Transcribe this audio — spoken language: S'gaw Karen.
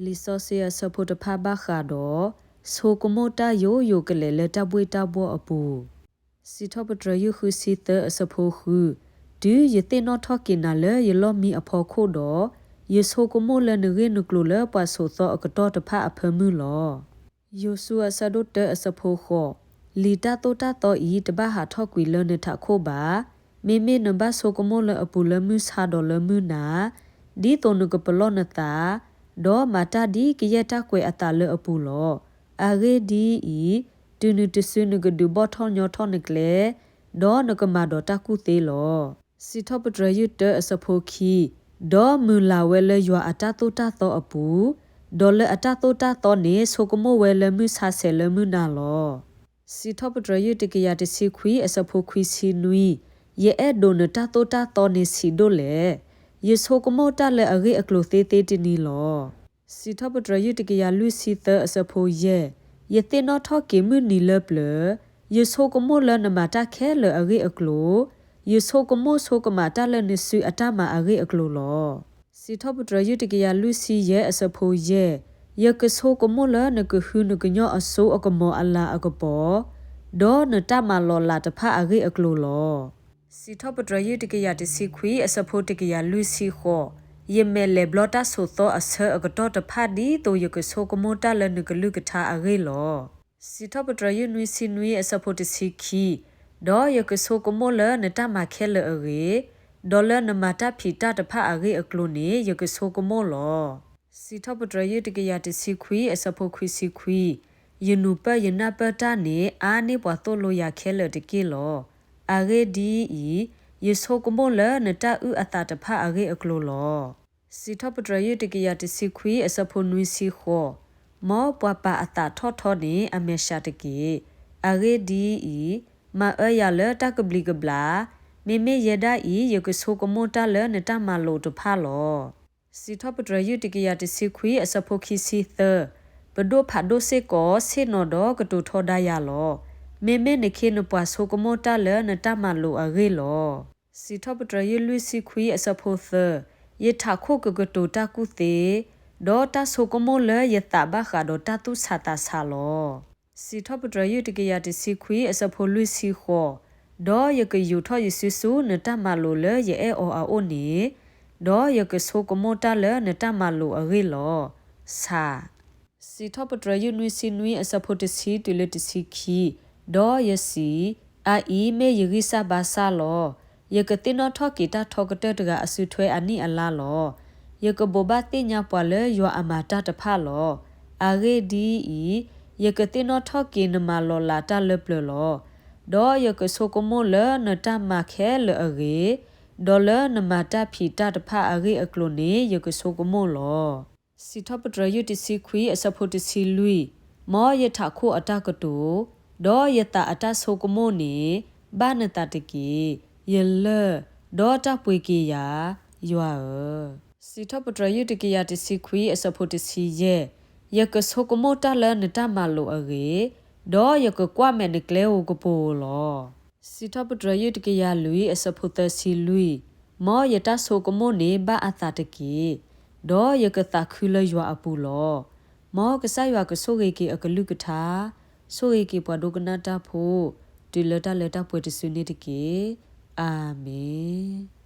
လံာ်စီဆှံအဆၢဖိတဖၣ်ဘၣ်ဃးဒီး ဆိကမိၣ်တၢ်ယိာ်ယိာ်ကလဲာ်လၢတၢ်ဘှ့ၣ်တၢ်ဘှီၣ်အပူၤ, စံးထီၣ်ပတြၢၤယုၢ်ဃုဆံသၢအဆၢဖိဃု, တုၤယသ့ၣ်နီၣ်ထီၣ်က့ၤနၤလၢယလီၢ်မံအဖီခိၣ်ဒီး, ယဆိကမိၣ်လၢနဂ့ၢ်နကျိၤလၢပှၤဆိးသီအကတီၢ်တဖၣ်အဖၢမုၢ်လီၤ. ယိၤၡူအဆၢဒိၣ်တၢအဆၢဖိဃိး, လံာ်တၢ်သိၣ်တၢ်သီအံၤတဘၣ်ဟးထီၣ်ကွံာ်လၢနထးခိၣ်ဘၣ်. မ့မ့ၢ်နဘၣ်ဆိကမိၣ်လၢအပူၤလၢမုၢ်ဆါဒီးလၢမုၢ်နၤ, ဒ်သိးနကပလီၢ်နသး, ဒီးမၤတၢ်ဒ်ကယဲၢ်တၢ်ကွဲးအသးလၢအပူၤလီၤ. အဂ့ၢ်ဒ်အံၤ, တုၤနုၤတစုနကဒုးဘီၣ်ထီၣ်ညီထီၣ်နကျဲ, ဒီးနကမၤဒီးတၢ်ကူၣ်သ့လီၤ. စံးထီၣ်ပတြၢၤယုၢ်တၢအဆၢဖိခံ, ဒီးမုၢ်လၢ်ဝဲလၢယွၤအတၢ်သိၣ်တၢ်သီအပူၤ, ဒီးလၢအတၢ်သိၣ်တၢ်သီန့ၣ်ဆိကမိၣ်ဝဲလၢမုၢ်ဆါဆဲးလၢမုၢ်နၤလီၤ. စံးထီၣ်ပတြၢၤယုၢ်တကယၤတဆံခွံအဆၢဖိခွံဆံနွံ, ယအဲၣ်ဒိးနတၢ်သိၣ်တၢ်သီန့ၣ်ဆံးဒိၣ်လဲၣ်. ယဆိကမိၣ်တၢ်လၢအဂ့ၢ်အကျိၤသ့သ့တနံၤလီၤ. စံးထီၣ်ပတြၢၤယုၢ်တကယၤလွံၢ်ဆံသၢအဆၢဖိယဲၢ်, ယသ့ၣ်နီၣ်ထီၣ်က့ၤမုၢ်နံၤလၢပျၢၤ, ယဆိကမိၣ်လၢနမၤတၢ်ခဲလၢာ်အဂ့ၢ်အကျိၤ, ယဆိကမိၣ်ဆိကမးတၢ်လၢနစုအတၢ်မၤအဂ့ၢ်အကျိၤလီၤ. စံးထီၣ်ပတြၢၤယုၢ်တကယၤလွံၢ်ဆံယဲၢ်အဆၢဖိယဲၢ်, ယကဆိကမိၣ်လၢနကဟုနကညီၢ်အစိအကမီၤအလၤအကပီၤ, ဒီးနတၢ်မၤလီၤလးတဖၣ်အဂ့ၢ်အကျိၤလီၤ. စံးထီၣ်ပတြၢၤယုၢ်တကယၤတဆံခွံအဆၢဖိတကယၤလွံၢ်ဆံဃိး, ယမဲာ်လဲၤဘျီတၢ်ဆိးသီအဆၢအကတီၢ်တဖၣ်ဒ်သိးယကဆိကမိၣ်တၢ်လၢနကလုၢ်ကထါအဂ့ၢ်လီၤ. စံးထီၣ်ပတြၢၤယုၢ်နွံဆံနွံအဆၢဖိတဆံခံ, ဒီးယကဆိကမိၣ်လၢနတၢ်မၤခဲလၢာ်အဂ့ၢ်, ဒီးလၢနမၤတၢ်ဖံးတၢ်တဖၣ်အဂ့ၢ်အကျိၤန့ၣ် ယကဆိကမိၣ်လီၤ. စံးထီၣ်ပတြၢၤယုၢ်တကယၤတဆံခွံအဆၢဖိခွံဆံခွံ, ယနူၤပၢၢ်ယနၢ်ပၢၢ်တၢ်န့ၣ် အါန့ၢ်ပှၤသိၣ်လိယၤခဲလၢာ်တက့ၢ်လီၤ. အဂ့ၢ်ဒ်အံၤ, ယဆိကမိၣ်လၢနတၢ်အုၣ်အသးတဖၣ်အဂ့ၢ်အကျိၤလီၤ. စံးထီၣ်ပတြၢၤယုၢ်တကယၤတဆံခွံအဆၢဖိနွံဆံဃိး, မ်ပှၤပာ်အသးထီၣ်ထီန့ၣ် အမဲာ်ဆှးတက့ၢ်. အဂ့ၢ်ဒ်အံၤ, မၤအၢယၤလၢတၢ်ကဘျံးကဘျၣ်, မ့မ့ၢ်ယဲဒၣ်အံၤ ယကဆိကမိၣ်တၢ်လၢနတၢ်မၤလိာ်တဖၣ်လီၤ. စံးထီၣ်ပတြၢၤယုၢ်တကယၤတဆံခွံအဆၢဖိခံဆံသၢ, ပဒိၣ်ဖးဒိၣ်စ့ၢ်ကီးဆ့ၣ်နီၤဒီးကတိၤထီဒါယၤလီၤ. မ့မ့ၢ်နခ့နပှၤဆိကမိၣ်တၢ်လၢနတၢ်မၤလိာ်အဂ့ၢ်လီၤ. စံးထီၣ်ပတြၢၤယုၢ်လွံၢ်ဆံခွံအဆၢဖိသၢ, ယထးခိၣ်ကကတိၤတၢ်ကူၣ်သ့, ဒီးတၢ်ဆိကမိၣ်လၢယသးဘၣ်ဃးဒီးတၢ်သူၣ်ဆးသးဆးလီၤ. စံးထီၣ်ပတြၢၤယုၢ်တကယၤတဆံခွံအဆၢဖိလွံၢ်ဆံဃိး, ဒီးယကယူာ်ထီၣ်ယစုဆူနတၢ်မၤလိာ်လၢယအဲၣ်အီၤအအိၣ်န့ၣ်, ဒီးယကဆိကမိၣ်တၢ်လၢနတၢ်မၤလိာ်အဂ့ၢ်လီၤ. ဆၣ် စံးထီၣ်ပတြၢၤယုၢ်နွံဆံနွံအဆၢဖိတဆံတုၤလၢတဆံခံ, ဒီးယစံး, အအံၤမ့ၢ်ယဂံၢ်စၢ်ဘါစၢ်လီၤ. ယကသ့ၣ်နီၣ်ထီၣ်က့ၤတၢ်ထီကတၢၢ်တဂၤအစုထွဲအနံၣ်အလါလီၤ. ယကဘိးဘၣ်သ့ၣ်ညါပှၤလၢယွၤအမၤတၢ်တဖၣ်လီၤ. အဂ့ၢ်ဒ်အံၤ, ယကသ့ၣ်နီၣ်ထီၣ်က့ၤနမၤလီၤလးတၢ်လၢပျၢၤလီၤ. ဒီးယကဆိကမိၣ်လၢနတၢ်မၤခဲလၢာ်အဂ့ၢ်, ဒီးလၢနမၤတၢ်ဖံးတၢ်တဖၣ်အဂ့ၢ်အကျိၤန့ၣ် ယကဆိကမိၣ်လီၤ. စံးထီၣ်ပတြၢၤယုၢ်တဆံခွံအဆၢဖိတဆံလွံၢ်, မ်ယထးခိၣ်အတၢ်ကတိၤ, ဒီးယသးအတၢ်ဆိကမိၣ်န့ၣ် ဘၣ်နသးတက့ၢ်. ယလၢၢ်, ဒီးတၢ်ပှ့ၤက့ၤယၤ, ယွၤဧၢ. စံးထီၣ်ပတြၢၤယုၢ်တကယၤတဆံခွံအဆၢဖိတဆံယဲၢ်, ယကဆိကမိၣ်တၢ်လၢနတၢ်မၤလိာ်အဂ့ၢ်, ဒီးယကကွၢ်မဲာ်နကျဲဧိၤကပိၤဧိၤလီၤ. စံးထီၣ်ပတြၢၤယုၢ်တကယၤလွံၢ်အဆၢဖိသၢဆံလွံၢ်, မ်ယတၢ်ဆိကမိၣ်န့ၣ်ဘၣ်အသးတက့ၢ်. ဒီးယကသးခုလၢယွၤအပူၤလီၤ. မ်ကစၢ်ယွၤကဆိၣ်ဂ့ၤက့ၤအကလုၢ်ကထါ, ဆိၣ်ဂ့ၤက့ၤပှၤဒိကနၣ်တၢ်ဖိ, တုၤလၢတၢ်လၢတၢ်ပှဲၤတစုန့ၣ်တက့ၢ်. အၤမ့ၣ်.